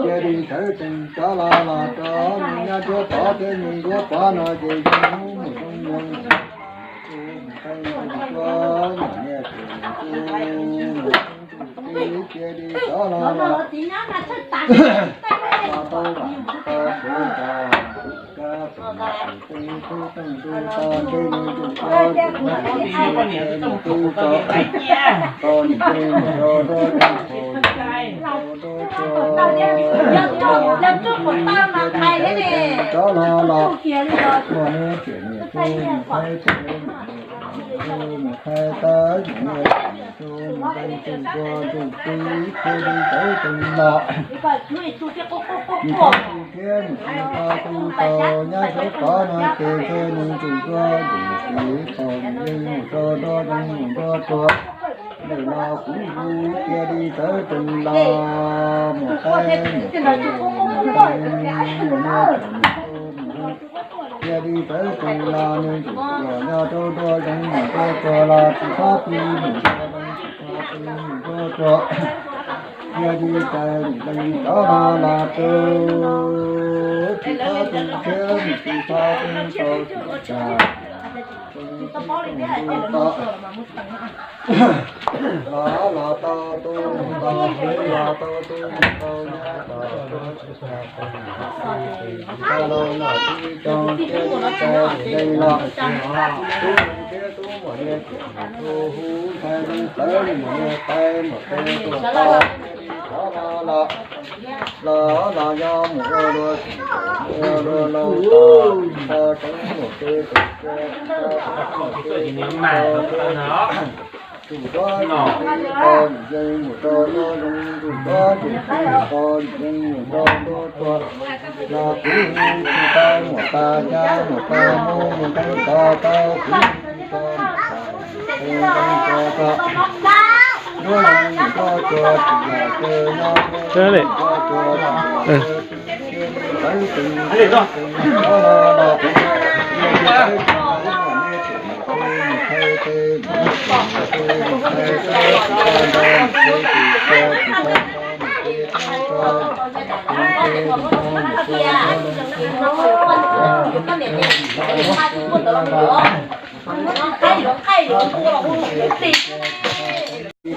Cia li tawv tsees cov los los rau nws nyob nruab pov thiab nws nruab pov no ces zoo hnub mus zoo nyoog. Tus mus qee tus tuaj nyuam niag tus mus tus tib cia li cov los los los tau vam tau tsev tau kab tus niam tus txiv tub teej tub to ntsej nws tus tuaj tus niam tus txiv tus tub to tau niam ntsej mus rau rau rau rau rau rau rau cov los los muaj neb tseem niam tub mus qhaib teb mus qhaib tawb mus niam tseem niam tub mus ntees tus tuaj tus tib cia li tawv tsees los. Tus tub tus thiab mus tus to tus to nyab saub pov no ces ntsej nws tus tuaj tus tib tau mus yeej mus rau nruab zoov mus nruab tuaj. Ntawm no kuv hu cia li tawv tsees los mus qhaib mus tawb mus ntees mus niam tseem niam tub mus hu cia li tawv tsees los nws tus tuaj nyob rau nruab zoov mus nruab tuaj los tsis txhob pw mus nruab zoov tsis txhob pw mus nruab tuaj. Cia li tawv tsees cov los los rau tsis txhob tu thiab mus tsis txhob tu rau tsis tau los los tau tu mus tau hwv los tau tu mus tau nyab los rau tsis tau tau los los tib cov cia li tawv tsees los tub thiab tub muam niam tseem niam tub hu ntshai zoo tawv mus niam qhaib mus qhaib tuaj tau cov los los los los yog mus ua luaj ua luaj lauj tos tseeb mus kev tus tseeb mus kev tus tseeb tus duab tus tseeb tau yeej mus rau nruab zoov tus duab tus tseeb tau yeej mus rau nruab tuaj los kuv hu tsis tau mus tas yaj mus tas mus mus ntees tau tau kuv hu tsis tau mus tas ntees tau tau nruab zoov mus nruab tuaj tsis yog caw nyob nruab zoov mus nruab tuaj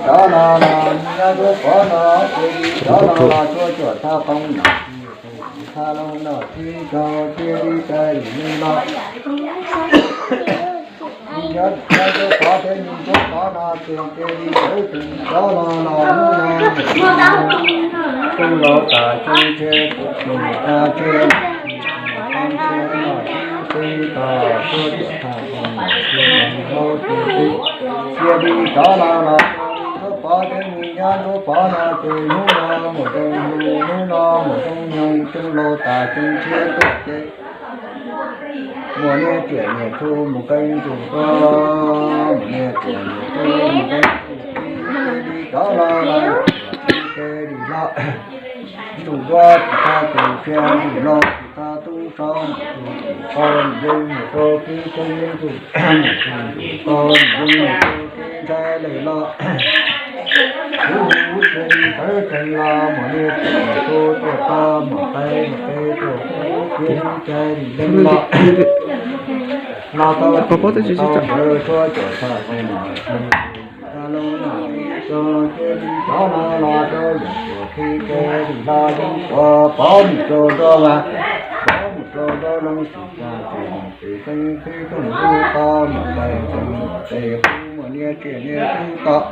Cov no los nyob nruab pov no ces cov no los tsuas cuam txog qoob no, txha loo no tib rau cia li tawv li neeg los. Nyob nruab pov thiab nyob nruab pov no ces cia li tawv tsees cov los los hnub no mus txog coob laus tas coob tshiab mus tas tshiab mus tas tshiab no tib tsuas cuam txog qoob no cia li hau tus tib cia li cov los los nruab pov thiab nyob nruab pov no ces hnub no mus zoo hnub no mus zoo nyoog coob laus tas coob tshiab tuaj ces muaj niag riam niag tub mus qee tus tuaj, muaj niag riam niag tub mus qee tus tib, cia li cov los los tib cia li los. Tus duab tsis txhob tus tshiab, tus no tsis txhob tub saub, tus tub tsis txhob yeej mus rau tib tseeb, tus tub tsis txhob yeej mus rau tib ntshai lawm los. Kuv hu cia li tawv tsees los, muaj niag riam niag tub tuaj tau, muaj qe muaj qe tuaj, cia li tawv li leej los. Los tau tsis tau ntawd tshuab cuam txog qoob no, txha loo no tib tsuas cia li cov no los rau yeej tsuas qhib qe li los yeej tsuas pov mus rau nruab vaj, pov mus rau nruab loo tsis tag ces mus pem xeeb xwb tooj lub to. Tes kuv muaj niag tsiaj niag tub tod,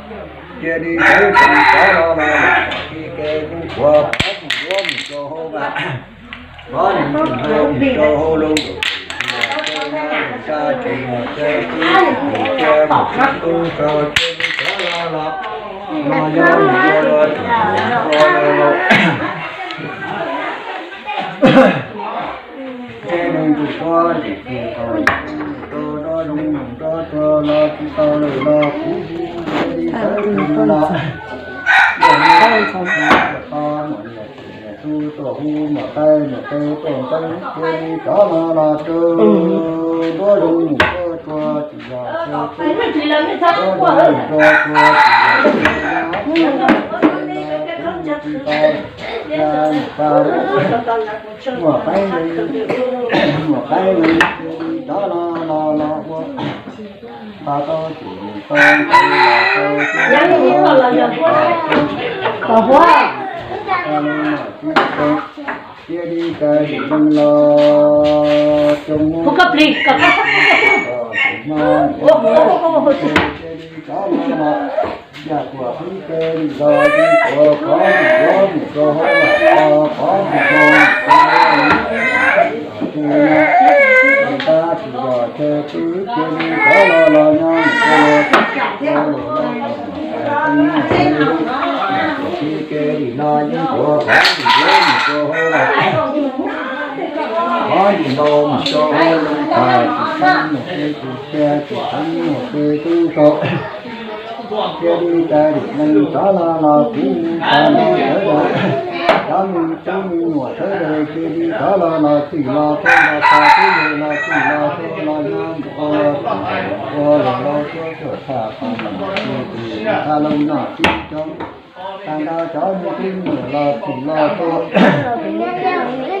cia li sawv tsees rov los los, tib ke kuv qhuav pov mus yuav mus rau hauv vaj. Pov mus ntsia mus rau hauv lub, ua tsa tsis yog tes kuv cia mus tub tub rau cia li rov los los, los yuav mus rau los tsev neeg tus tuaj ntawm tus tau rau noj zoo mus rau tuag los tsis tau lawm los kuv cia li sawv tsees los. Yog li ntawd, tub tuaj hu, muam qaib muam teb tuaj ntev, cia li rov los los rau nruab zoov mus rau tuag, tsis yog rau tuag, nruab zoov mus rau tuag, tsis yog rau tuag, tsis tau, muam qaib, muam qaib cia li rov los los los ua tau tau tsis tau, tau tsis tau, cia li kaw lim neeg los coob mus, cia li kaw lim neeg los, yam kuam qhib ke lim los yeej kuam pov mus yuav mus rau hauv vaj, pov mus rau mus rau vaj, tab tsis yog chaw pw, cia li rov los los nyob mus rau los, qhib ke lim los yeej kuam pov mus yuav mus rau hauv vaj, pov lim los mus rau hauv loo tas, tsis txheeb mus ces tus cia, tsis txheeb mus ces tub tau. Cia li kaw lim neeg rov los los kuv tas nrho sawv daws, cov me tub me nyuam sawv daws cia li rov los los txij los tuaj, los tas tub yawg los txij los tuaj, los nyob mus ua, ua los los tuaj tuaj tshaj qhov no, cia li tha loo noj tib coob. Tag nrho cov me tub me nyuam los txij los tuaj,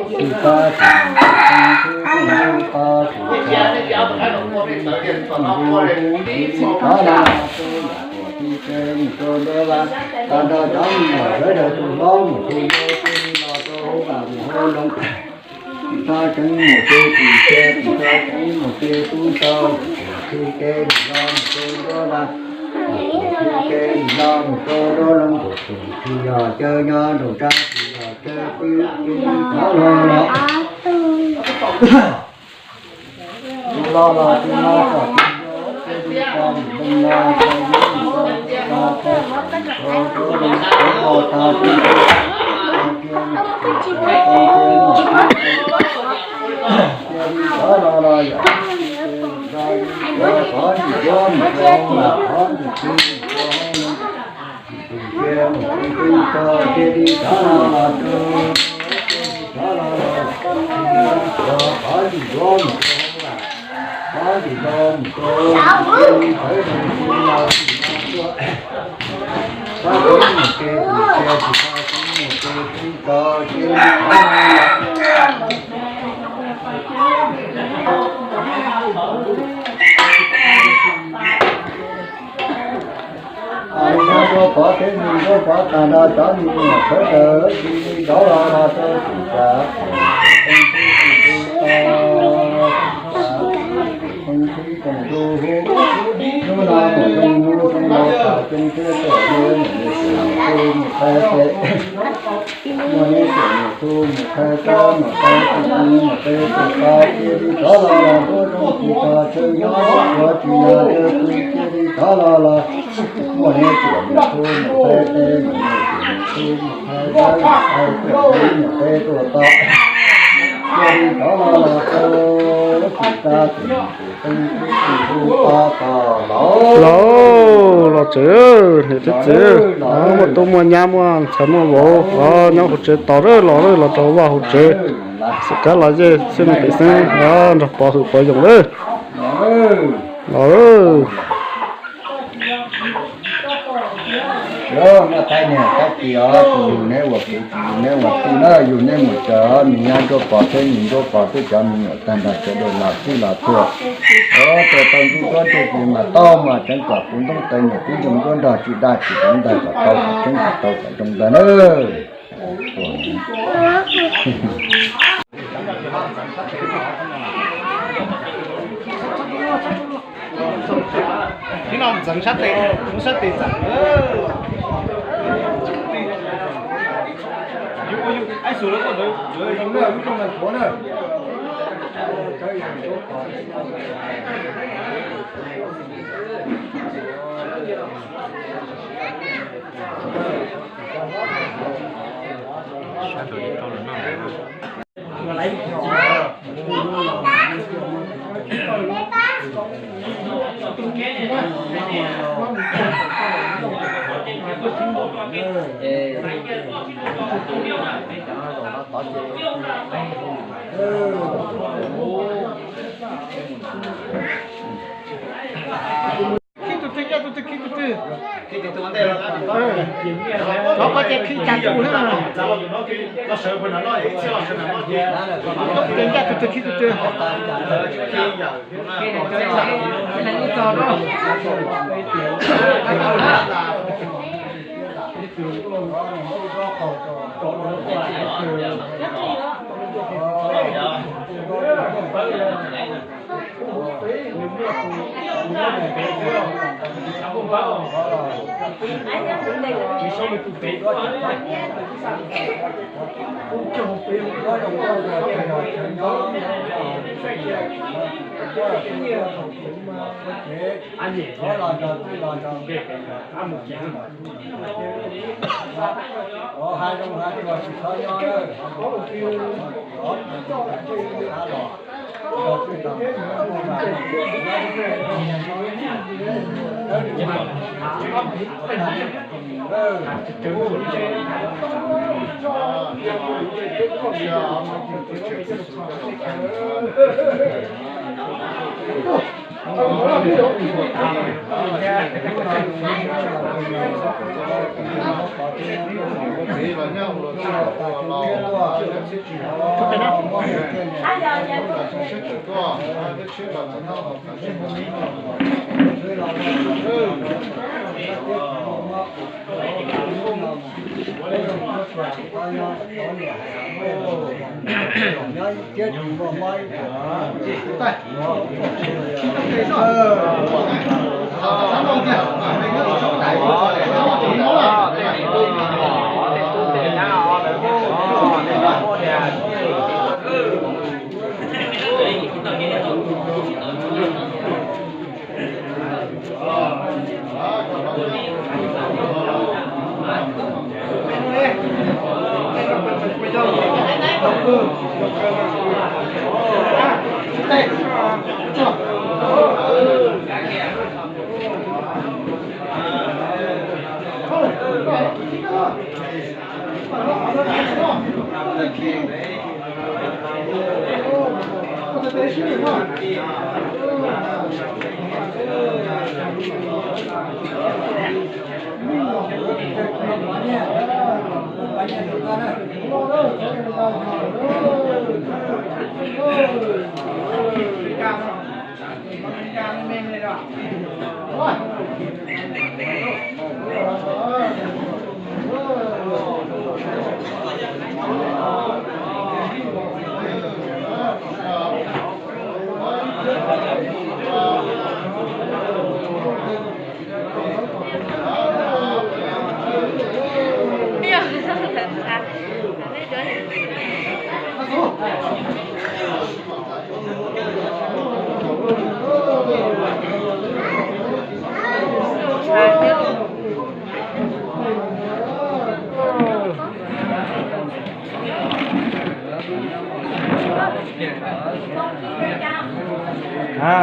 tsis txhob tsis txhob tsis txhob tsis txhob, cia li rov los los tuaj, yam kuam qhib ke mus rau nruab vaj. Tag nrho cov me nyuam sawv daws tus hlob mus tus yau cia li los rau hauv vaj mus hauv loo. Tsis txhob tseev mus ces tus cia, tsis txhob tseev mus ces tub tau, qhib ke mus los mus rau nruab vaj, qhib ke mus los mus rau nruab loo, tsis yog chaw nyob nraum raj, tsis yog chaw pw, cia li rov los los. Tus los los tus los kom tus yau, cia li tso mus ntees los tso yeeb mus rau nruab vaj, tso mus rau nruab loo, tso mus tag tib nrho, tso cia mus tsis tau, tso cia mus tsis tau, cia li rov los los yam kuam qhib ke mus rau nruab vaj, pov mus yuav mus rau hauv vaj, pov mus qhib mus rau hauv loo. Tus cia mus tub tau, cia li rov los los rau, cia li rov los los, pov mus yuav mus rau hauv vaj, pov mus rau mus rau, cia li sawv daws cia li los txij los tuaj. Txhob tseev mus ces tus cia, tsis txhob tseev mus ces tub tau, cia li rov los los. Nyob rau pov teb, nyob rau pov tag nrho cov me nyuam sawv daws cia li rov los los rau txij, hnub no mus zoo hnub, zoo los tas xyoo thiab tuaj, mus qhib tes, muaj niam txiv mus tu mus qhib tes, mus qhib tes, mus qhib tes, cia li rov los los nruab zoov tsis tau chaw nyob, nruab tsis yog chaw pw, cia li rov los los. Muaj niam txiv mus tu mus qhib tes, muaj niam txiv mus tu mus qhib tes, mus qhib tes, mus qhib tes tuaj tau, cia li rov los los rau txij, tsis tau tseev mus ces tub tau, tub tau, los, los tsev, niam thiab txiv, muaj tub muaj nyab muaj ntxhais muaj vauv, nyob hauv tsev tos los, los rau vaj hauv tsev, xwm kab los yej xwb, pem xeeb nrog pov hwm pov yoos lawm. Los. Yog nej qaib niag qaib txiv os, tsis yug neb ua kwv, tsis yug neb ua tij na, yug neb mus txog nws nyob nruab pov thiab nws nruab pov thiab cov me nyuam tag nrho sawv daws los txij los tuaj. Tuaj tau ntuj duab ntuj plig mas tau mas tseev kom puv ntoob taw nyuam tib zoo nruab nrog tsis daj tsis tau ntag, kom tau kom tseeb kom tau kom zoo ntag na. Tib no ntxeev sab tes, mus sab tes txam. Khib tus twg, ncaj tus twg, khib tus twg. Qhov ko ces khib cas tus na. Ces ncaj tus twg, khib tus twg.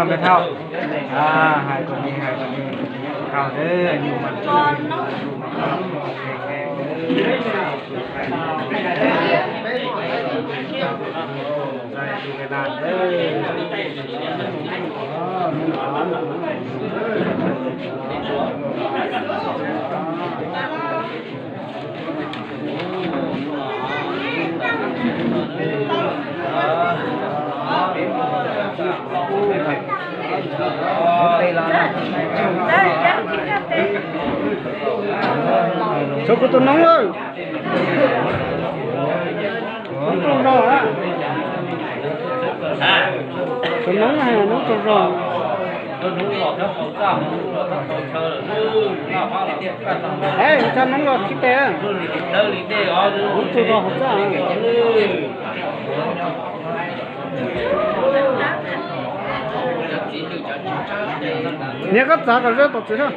Npe thauj, hais kom me, hais kom me, thauj, Tso kuv tus noob lawm. Noob tsaug zog, tus noob, noob tsaug zog. Hais txog Hmoob los khib tes, kuv tug rau hauv txaj. Niag koj txav kom ze tom txiv na.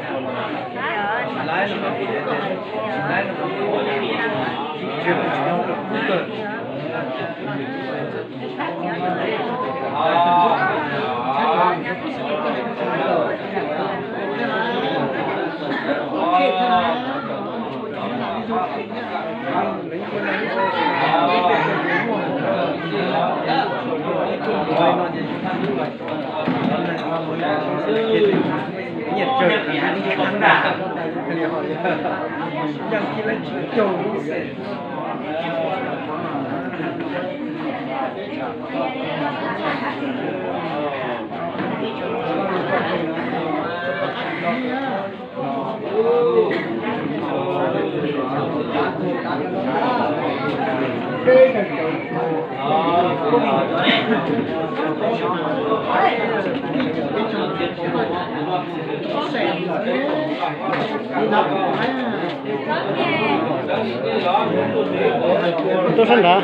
Tuaj sab nrad.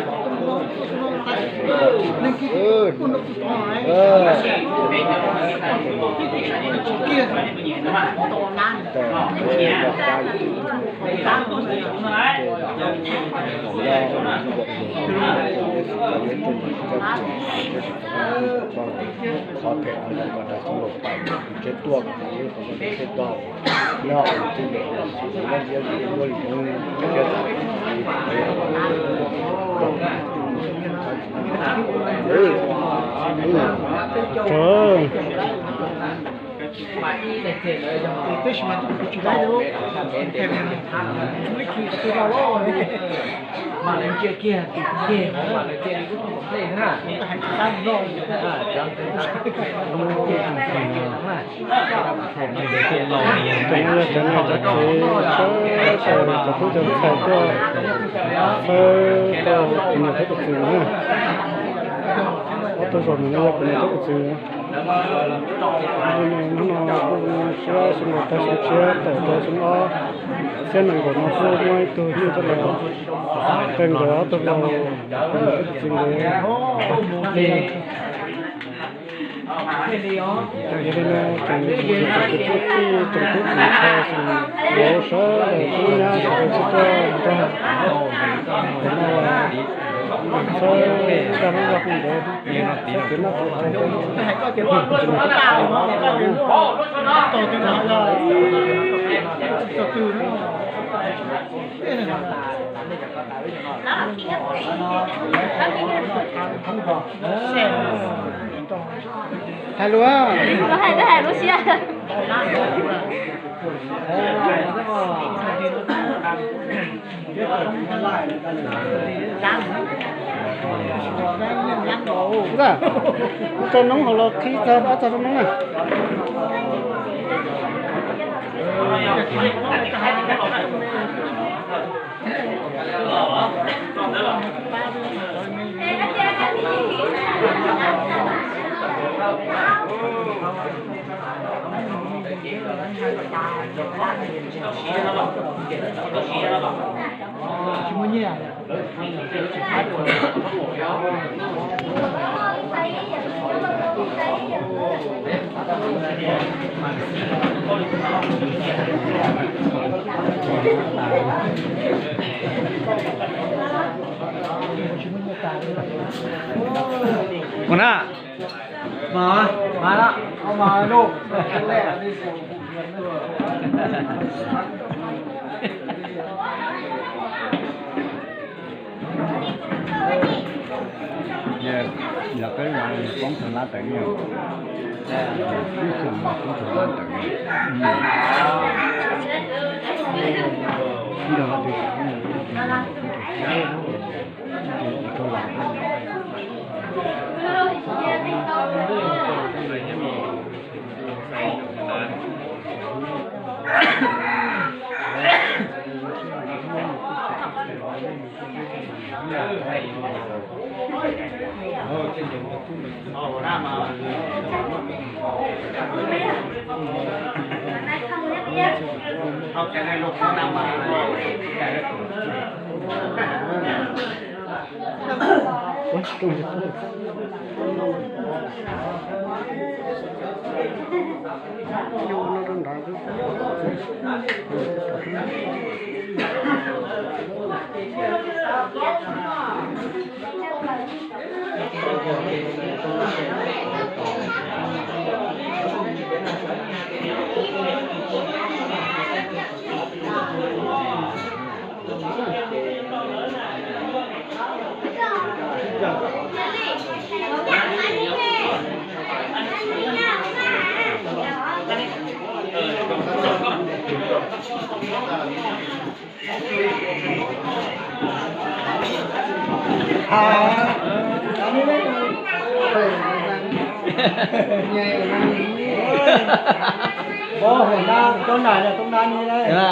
Qhov phem no kom nrog xyov luag pais, kuv tsev tuaj, kuv tsev tuaj, nyob ua tij lem, kuv nyob ua li mus, Cov no yog cov niam cov txiv sawv daws, cov tub cov ntxhais tuaj, sawv tau kuv niam thiab kuv txiv na. Ob tug zaum no yog kuv niam thiab kuv txiv. Hnub no siab xyoo laus tag xyoo tshiab tawm rau xyoo ob, xiab nees nkaum no kuj muaj ib tug nyuj coj los qee nkawd ob tug laus, kuv niam thiab kuv txiv nkawd li. Yog li no tsoom niam tsoom txiv kwv tij tsoom tub tsoom ntxhais tsoom hlob sawv daws tub nyab tsoom kwv tij tuaj nrog kuv no txhawb dag lub zog ntawd, txhawb kev noj kev haus rau tsoom niam tsoom txiv na. Hais lus, hais lus siab. Rau noob hauv los qhib txog pab txog rau noob na. Ua na, mas mas lawm, mas lawm. Yog peb poob tag lab tawm no, ib tug poob tag lab tawm no.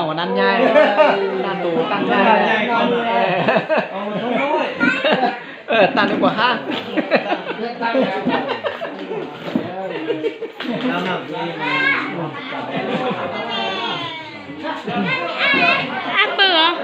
Ua nab nyaij, nab tus tag nyaij. Tag nws puas hab. Ab pw os.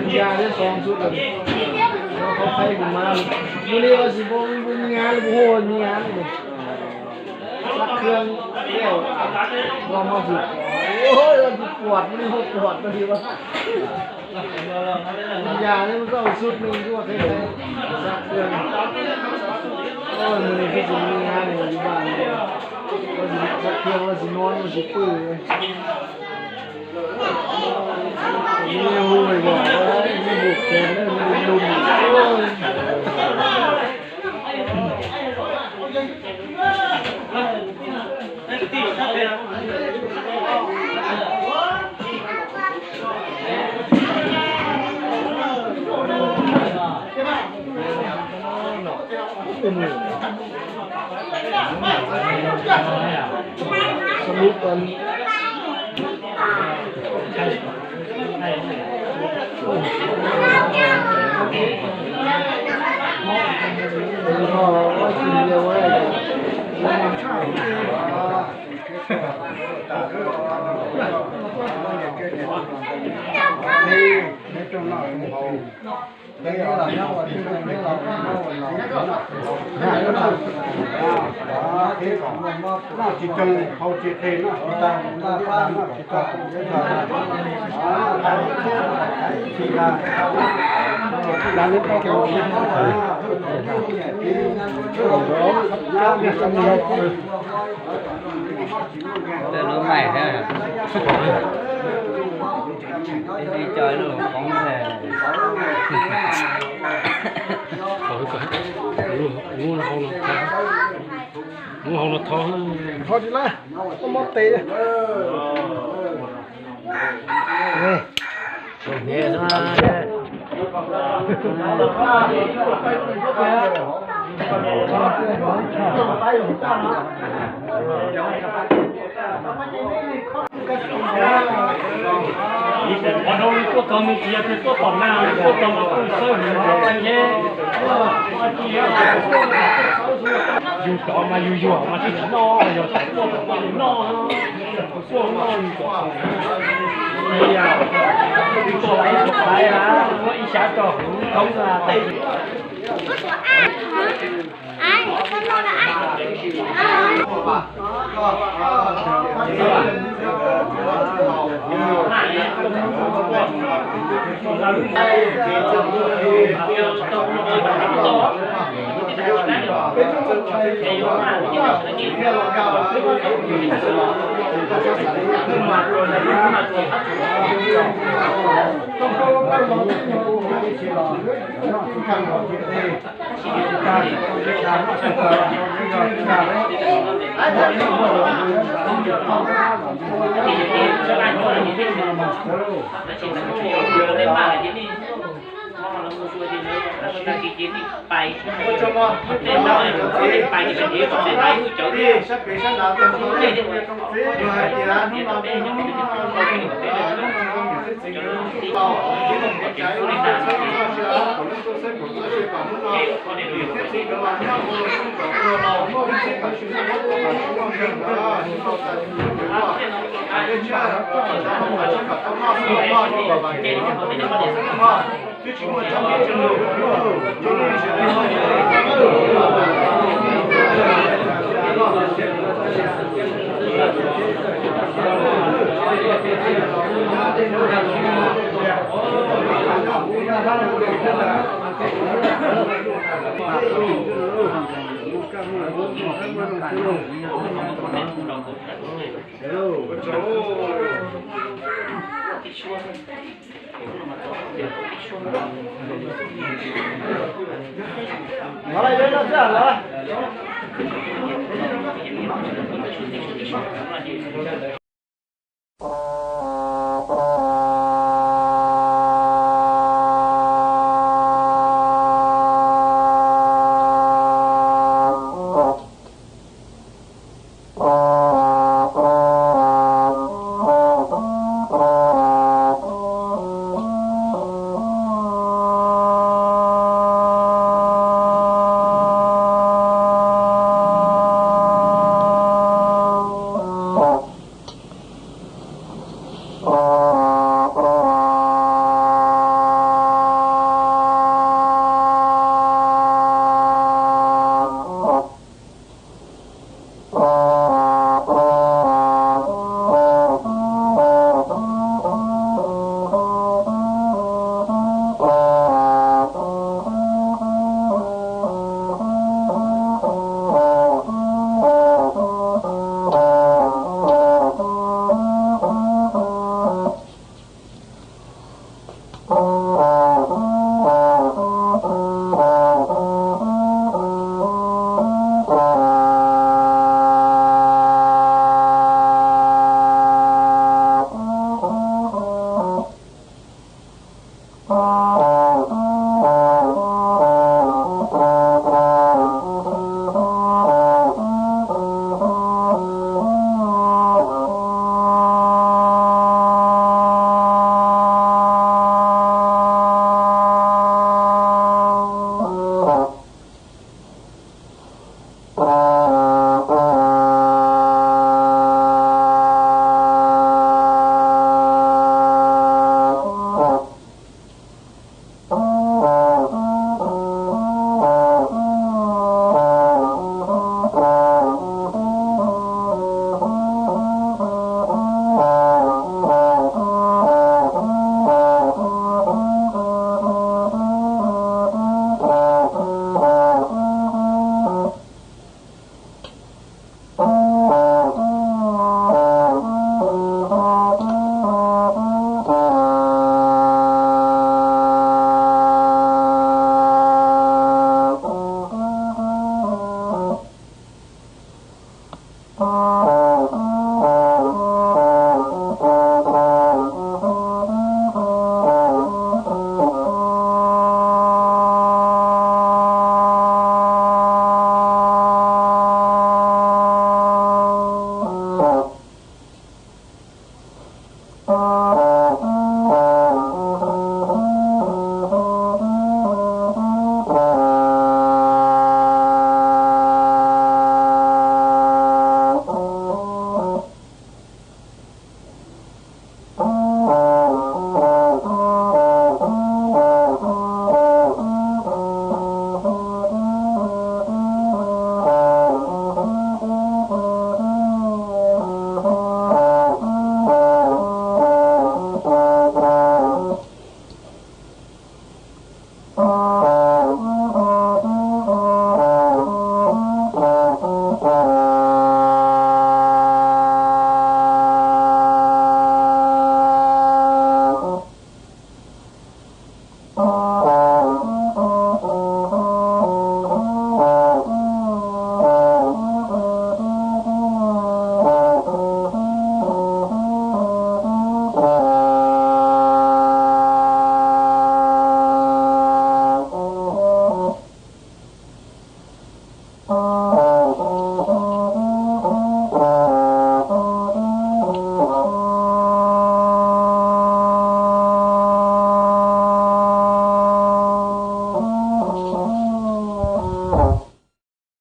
Yas thiab xob xwb, qhov qhaib kuv mas, nws li ua tsis pom, nws nyas li kuv hu nyas li. Sab khwb, los mas tsis pom, tsis pom, nws li hu pom li. Yas thiab xob xwb, nws li ua qhaib qhaib, sab khwb. Nws li twb tsis nyas li, sab khwb los tsis noj, tsis pw. Lub maim thiab. Ib co ib lub hloov poob thiab. Ub, hau no thov, ub, hau no thov. Thov tsis lawm, mob mob tes. Ua rau tuaj txog me ntsis, yog tias tuaj tom nag tuaj txog mas kuj xawb hwv tseeb thiab. Yus cov mas yus yuag mas tsis noj, yog cov tuaj tom mas yus noj, tuaj noj yus cov. Tuaj ib tug qaib na, muab ib xyab tso hauv hoob na.